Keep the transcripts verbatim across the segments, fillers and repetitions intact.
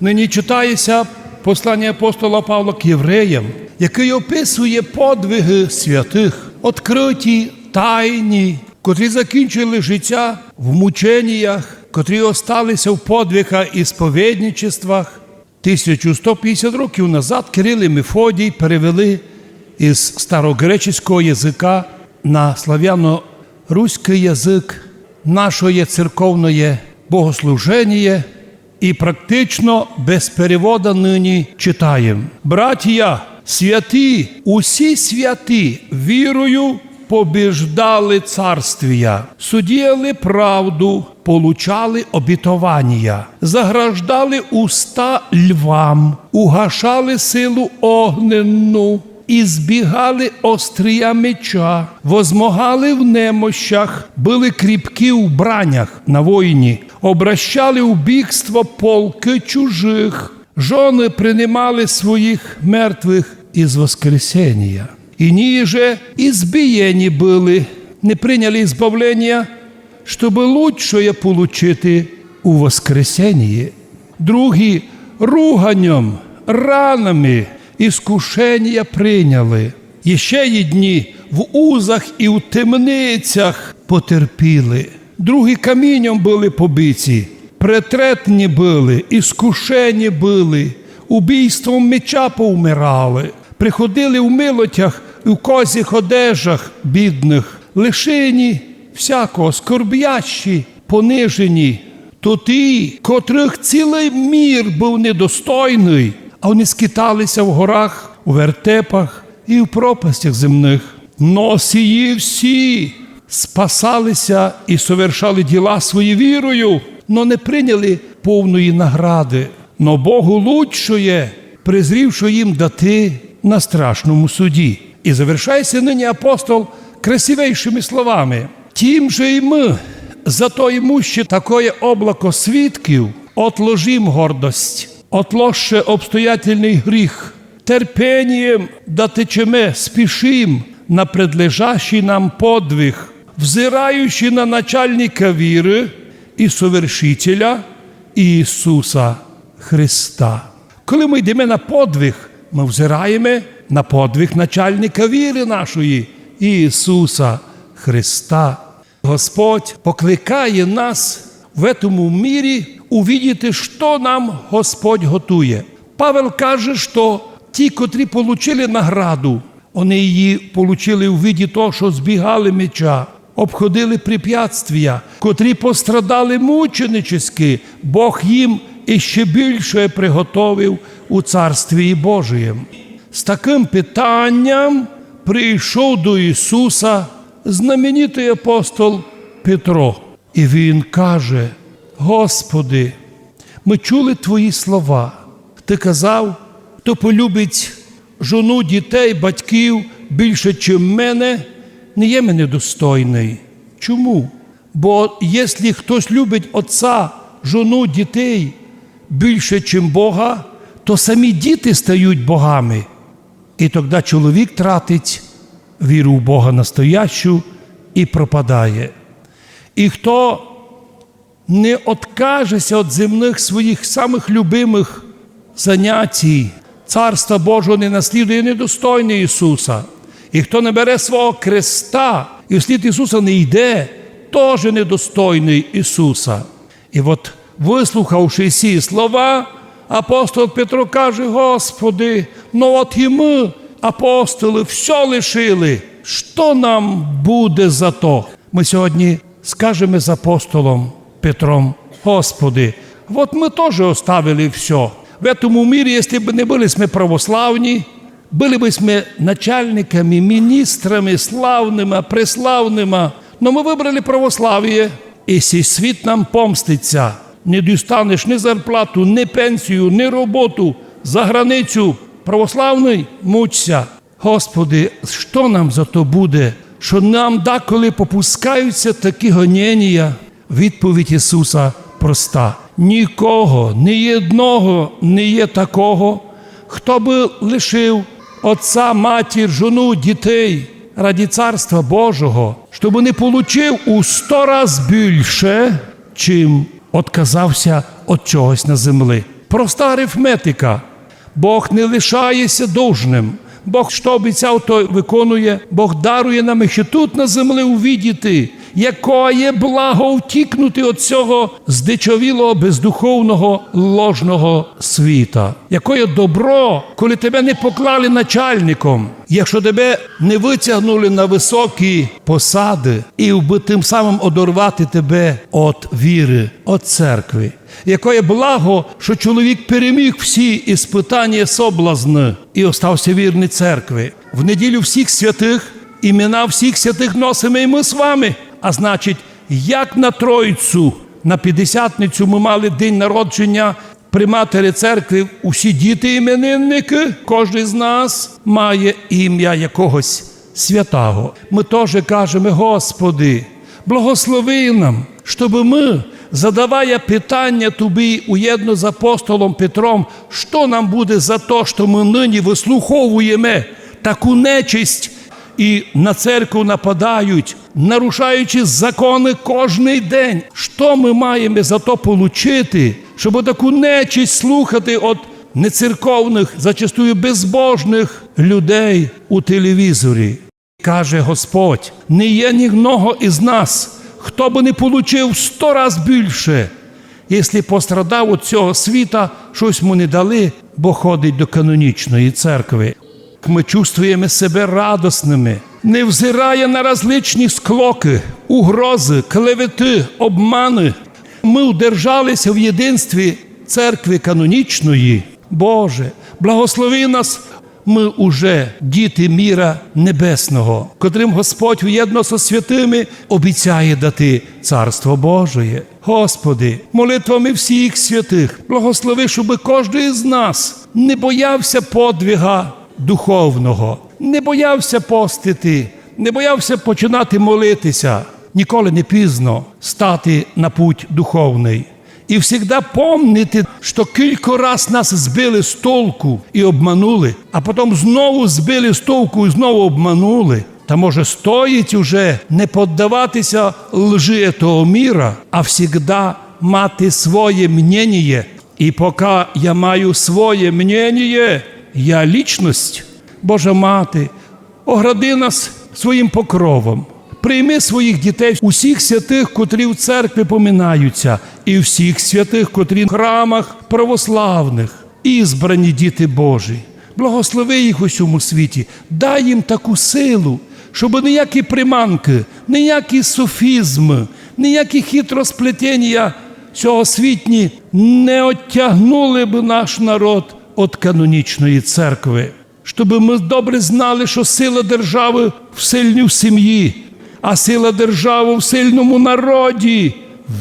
Нині читає ся посланя апостола Павла к євреям, якый описує подвиги святых, открыті, тайні, котрі закінчили життя в мученіях, котрі остали ся в подвигах і сповідничествах. Тисячу сто пятдесят років назад Кирил і Мефодій перевели із старогреческого языка на славяно-руськый язык нашоє церковноє богослуженіє і практично без перевода нині читаєм: Братія святі, усі святі вірою побіждали царствія, судіяли правду, получали обітованія, заграждали уста львам, угашали силу огненну, избігали острія меча, возмогали в немощах, были кріпкі в бранях на войні, обращали у бігство полкы чужых, жоны принимали своїх мертвых из воскресенія. Ині же избієні были, не приняли избавленія, щобы лучшоє получити у воскресеніє. Другі руганьом, ранами искушенія приняли. Іще єдні в узах і в темницях потерпіли. Другі каміньом были побиті, претретні были, искушені были, убійством меча повмирали, приходили в милотях і в козїх одежах бідных, лишені всякого, скорбящі, понижені. То ті, котрых цілый мір быв недостойный, а они скитали ся в горах, у вертепах і в пропастях земных. Но сії всі спасали ся і совершали діла свої вірою, но не приняли повної награды. Но Богу лучшоє, презрівши їм дати на страшному суді. І завершає ся нині апостол красивейшыми словами: Тім же і мы, зато имущи такоє облако свідків, отложім гордость, отложше обстоятельный гріх, терпенієм дотечеме, спішім на предлежащий нам подвиг, взираючи на начальника віры і совершителя Ісуса Христа. Коли мы йдеме на подвиг, мы взираєме на подвиг начальника віры нашої, Ісуса Христа. Господь покликає нас в этому мірі увидіти, што нам Господь готує. Павел каже, што ті, котрі получили награду, они її получили у виді того, што збігали меча, обходили препятствія, котрі пострадали мученически, Бог їм іще більше приготовив у Царствії Божиєм. З такым питанням прийшов до Ісуса знаменитый апостол Петро. І він каже: Господи, мы чули Твої слова. Ты казав: хто полюбить жону, дітей, батьків більше, чим мене, не є мене достойный. Чому? Бо якщо хтось любить отця, жону, дітей більше, чим Бога, то самі діти стають богами. І тогда чоловік тратить віру в Бога настоящу і пропадає. І хто не откаже ся од земных своїх самых любимых занятій, Царства Божого не наслідує, недостойный Ісуса. І хто не бере свого креста і вслід Ісуса не йде, тоже недостойный Ісуса. І от, выслухавши сі слова, апостол Петро каже: Господи, но от і мы, апостолы, всьо лишили. Што нам буде за то? Мы сьогодні скажеме з апостолом Петром: Господи, от мы тоже оставили всьо. В этому мірі, якщо бы не были сьме православні, были бы сьме начальниками, міністрами славныма, преславныма, но мы выбрали православіє, і сей світ нам помстить ся. Не дістанеш ні зарплату, ні пенсію, ні роботу, за границю. Православный — муч ся. Господи, што нам за то буде, што нам даколи попускають ся такі гонєнія? Відповідь Ісуса проста: нікого, ні єдного не є такого, хто бы лишив отца, матір, жону, дітей ради Царства Божого, што бы не получив у сто раз більше, чим отказав ся од чогось на земли. Проста арифметика. Бог не лишає ся должным. Бог што обіцяв, то виконує. Бог дарує нам іщи тут на землі увидіти, якоє благо втікнути од сього здичавілого, бездуховного, ложного світа. Якоє добро, коли тебе не поклали начальником, якщо тебе не вытягнули на высокі посады, і вбы тым самым одорвати тебе од віры, од церкви. Якоє благо, што чоловік переміг всі іспытаня, соблазны і остав ся вірный церкви. В неділю всіх святых, імена всіх святых носиме і мы з вами. А значить, як на Тройцю, на Пятдесятницю мы мали день народженя Приматери церкви, усі діти іменинникы, кожный з нас має імя якогось святаго. Мы тоже кажеме: Господи, благослови нам, щобы мы, задавая питаня Тобі уєдно з апостолом Петром, што нам буде за то, што мы нині выслуховуєме таку нечисть і на церкву нападають, нарушаючи законы кожный день? Што мы маєме за то получити, щобы таку нечисть слухати од нецерковных, зачастую безбожных людей у телевізорі? Каже Господь: не є ні одного із нас, хто бы не получив сто раз більше, єсли пострадав од сього світа, штось му не дали, бо ходить до канонічної церкви. Мы чувствуєме себе радосными, невзирая на различні склокы, угрозы, клеветы, обманы. Мы удержали ся в єдинстві церкви канонічної. Боже, благослови нас, мы уже діти міра небесного, котрым Господь вєдно со святыми обіцяє дати Царство Божоє. Господи, молитвами всіх святых благослови, щобы кожный з нас не бояв ся подвига духовного, не бояв ся постити, не бояв ся починати молити ся. Ніколи не пізно стати на путь духовный. І всегда помнити, што кілько раз нас збили з толку і обманули, а потом знову збили з толку і знову обманули. Та, може, стоїть уже не поддавати ся лжи етого міра, а всегда мати своє мнєніє. І пока я маю своє мнєніє, я лічность. Божа Мати, огради нас своїм покровом. Прийми своїх дітей, усіх святых, котрі в церкві поминаються, і всіх святых, котрі в храмах православных, ізбрані діти Божі. Благослови їх у сьому світі, дай їм таку силу, щоб ніякі приманкы, ніякі софізмы, ніякі хитросплетенія сьогосвітні не оттягнули бы наш народ од канонічної церкви. Щобы мы добре знали, што сила державы в сильній сім'ї, а сила державы в сильному народі,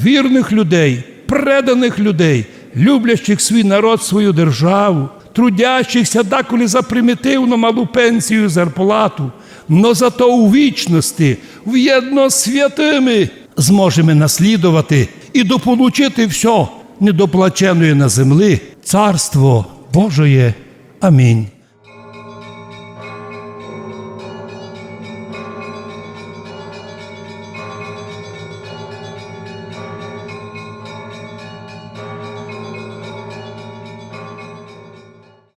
вірных людей, преданых людей, люблящих свій народ, свою державу, трудящих ся даколи за примітивну малу пенсію і зарплату, но зато у вічности, вєдно з святыми, зможеме наслідовати і дополучити всьо недоплаченоє на землі Царство Божоє. Амінь.